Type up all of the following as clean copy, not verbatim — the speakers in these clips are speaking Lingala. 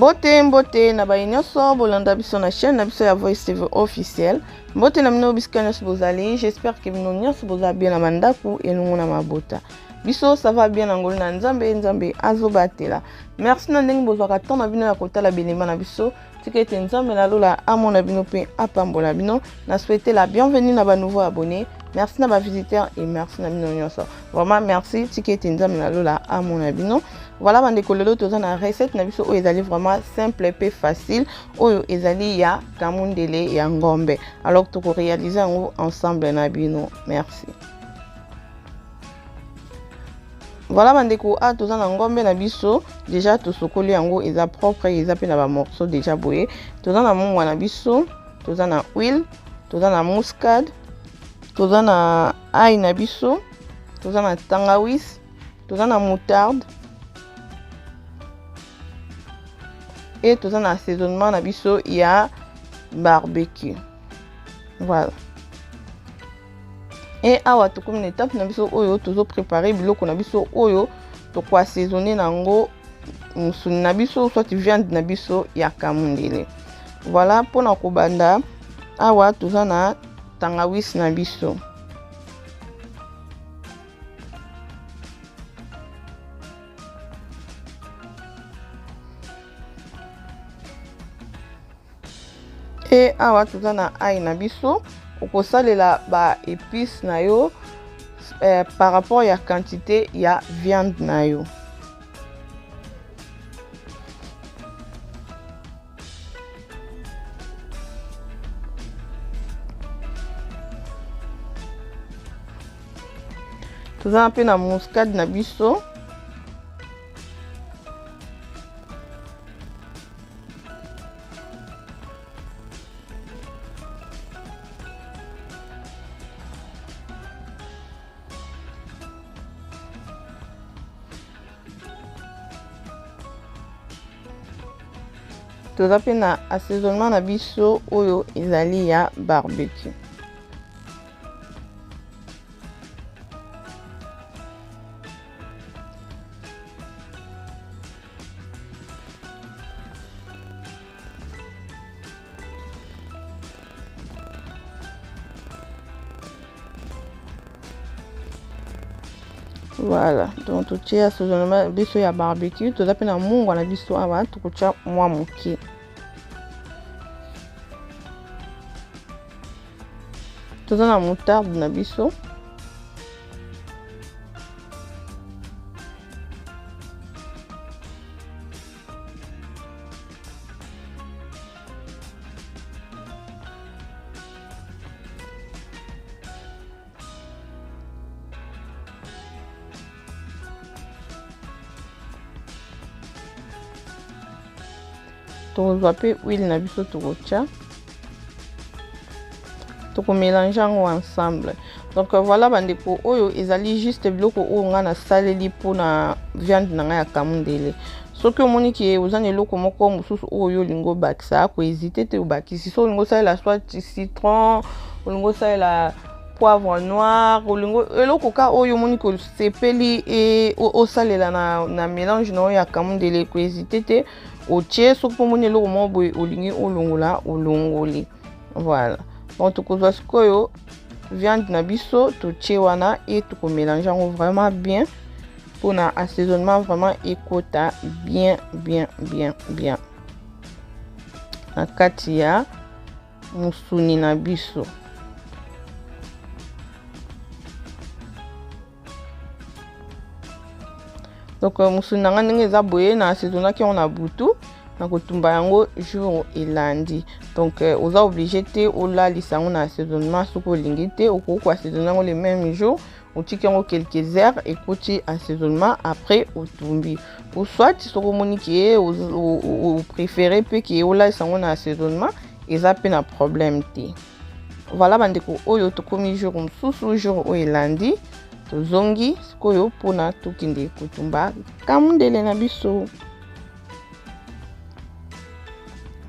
Mbote mbote na baye nyonso bolanda biso na chaîne na biso ya Voice TV officiel. Mbote na bino bisika nyonso bozali. J'espère que bino nyonso boza bien na mandaku elongo na mabota. Biso ça va bien na ngolu na Nzambe, Nzambe azobatela. Merci na ndenge bozwaka temps na bino ya kotala bilema na biso. Tika ete Nzambe na lola amona bino mpe apambola bino. Na souhaite la bienvenue na ba nouveaux abonnés. Merci na ba visiteurs et merci na bino nyonso. Vraiment merci. Tika ete Nzambe na lola amona bino. Voilà bandeko lelo toza na recette na biso oyo ezali vraiment simple mpe facile oyo ezali ya kamundele ya ngombe. Alors toko réaliser yango ensemble na bino. Merci. Voilà bandeko a toza na ngombe na biso déjà tosokoli yango eza propre eza mpe na ba morceaux déjà boye. Toza na mungwa na biso, toza na huile, toza na muscade, toza na ail na biso, toza na tangawisi, toza na moutarde et toza na assaisonnement na biso ya barbecue. Voilà. Et awa tokomi na étape na biso oyo tozo préparer biloko na biso oyo toko assaisonner na yango mosuni na biso soit viande na biso ya kamundele. Voilà, mpona kobanda awa toza na tangawisi na biso. E awa toza na ail na biso, okosalela ba épices na yo par rapport ya quantité ya viande na yo. Toza mpe na muscade na biso. Toza mpe na assaisonnement na biso oyo ezali ya barbecue. Voilà, donc totie assaisonnement biso ya barbecue, toza mpe na mungwa na biso awa tokotia mwa moke. Toza na moutarde na biso. Tokozwa mpe huile na biso tokotia, tokomélange yango ensemble. Donc voilà bandeko, oyo ezali juste biloko oyo ngai nasaleli mpona viande na ngai ya kamundele. Soki omoni ke oza na eloko moko mosusu oyo olingi obakisa, kohésite te obakisi. So olingi osalela soit citron, olingi osalela poivre noir, olingi eloko ka oyo omoni ke osepeli e osalela na mélange na oyo ya kamundele, kohésite te otie. Soki mpo omoni eloko moko boye olingi olongola, olongoli. Voilà, donc tokozwa sikoyo viande na biso totie wana e tokomélange yango vraiment bien mpona assaisonnement vraiment ekota bien bien bien bien na kati ya mosuni na biso. Donc mosuni na ngai ndenge eza boye, na assaisonnaki yango na butu, na kotumba yango jour elandi. Donc oza obligé te olalisa yango na assaisonnement. Soki olingi te, okoki koassaisonne yango le même jour, otiki yango quelques heures ekoti assaisonnement, après otumbi. Ou soit soki omoni ke opréféré mpe ke olalisa yango na assaisonnement, eza mpe na problème te. Voilà bandeko, oyo tokomi jour mosusu, jour oyo elandi, tozongi sikoyo mpona tokende kotumba kamundele na biso.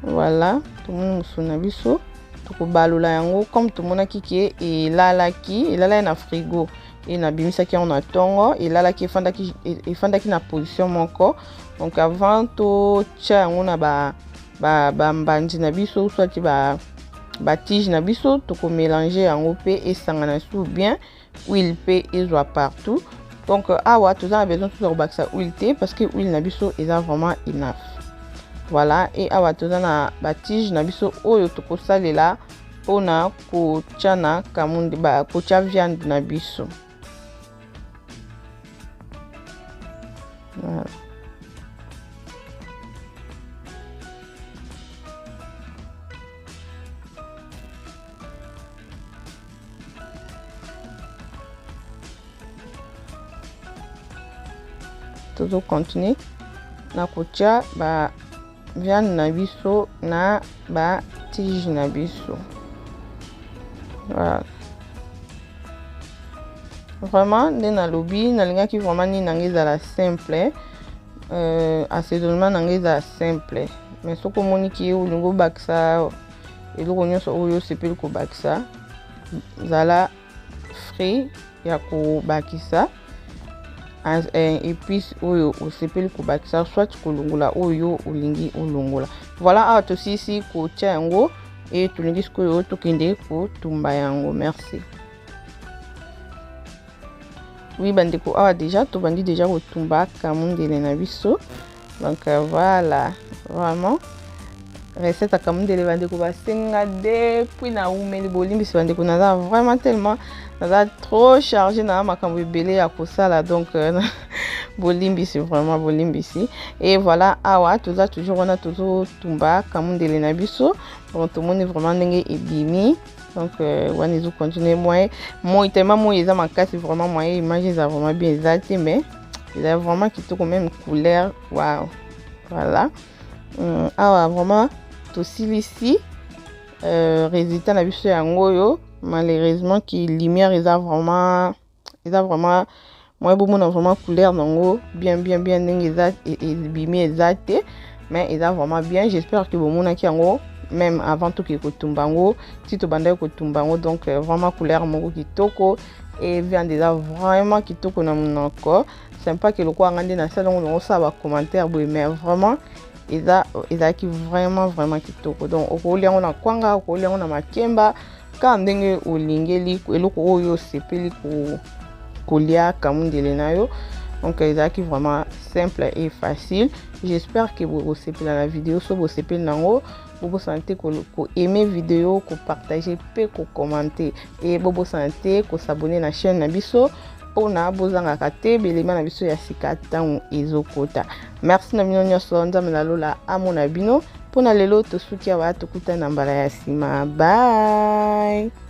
Voilà, tomoni mosuni na biso, tokobalola yango comme tomonaki ke elalaki na frigo. E nabimisaki yango na ntongo, elalaki, efandaki, efandaki na position moko. Donc avant totya yango na bambanzi ba na biso, soit batige na biso, tokomélange yango mpe esangana sous bien, huile mpe ezwa partout. Donc awa toza na besoin toza kobakisa huile te, parce que huile na biso eza vraiment enough. Voilà. E awa toza na batige na biso oyo tokosalela mpona kotya na kamundi, kotya viande na biso. Voilà. Tozocontinue na kotya ba viande na biso na ba tige na biso. Voilà. Vraiment, nde nalobi, nalingaki vraiment nini nanga ezala simple, assaisonnement nanga ezala simple. Mais soki omoni ki olingi obakisa eloko nyonso oyo osepeli kobakisa, zala free ya kobakisa épice oyo osepeli kobakisa, soit kolongola oyo olingi olongola. Voilà, awa tosilisi kotia yango e tolingi sikoyo tokende kotumba yango. Merci. Oui bandeko, awa déjà tobandi déjà kotumba kamundele na biso. Donc voilà, vraiment recette ya kamundele, bandeko basenga depuis na umeli. Bolimbisi bandeko, naza vraiment tellement, naza trop chargé na makambo ebele ya kosala. Donc bolimbisi, vraiment bolimbisi. Et voilà, awa toza toujours wana, tozotumba kamundele na biso. Bon, tomoni vraiment ndenge ebimi. Donc wana ezocontinue. Moyen moi tellement moi eza makasi, vraiment moyen image eza vraiment bien eza te, mais eza vraiment kitoko, même couleur, wow. Voilà. Awa vraiment tosilisi résultat na biso yango oyo. Malheureusement ki lumière eza vraiment moyen bomona vraiment couleur nango bien bien bien ndenge eza ebimi eza te, mais eza vraiment bien. J'espère que bomonaki yango même avant toke kotumba yango, ti tobandaki kotumba yango. Donc vraiment couleur moko kitoko e viande eza vraiment kitoko na monoko. C'est pas que lokola nga nde nasala yango, nango osala bacommentaire boye, mais vraiment eza ezalaki vraiment vraiment kitoko. Donc okolia yango na kwanga, okolia yango na makemba, kaka ndenge olingeli eloko oyo osepeli kolia kamundele na yo. Donc ezalaki vraiment simple et facile. J'espère que bosepela na video. So bosepeli nango, bobosana te koaime video, kopartage mpe kocommenter e bobosana te kos'abonner na chaîne na biso mpona bozangaka te belema na biso ya sika ntango ezokota. Merci na bino nyonso. Nzambe na lola amona bino. Mpona lelo tosuki awa, tokutana na mbala ya nsima. Bye.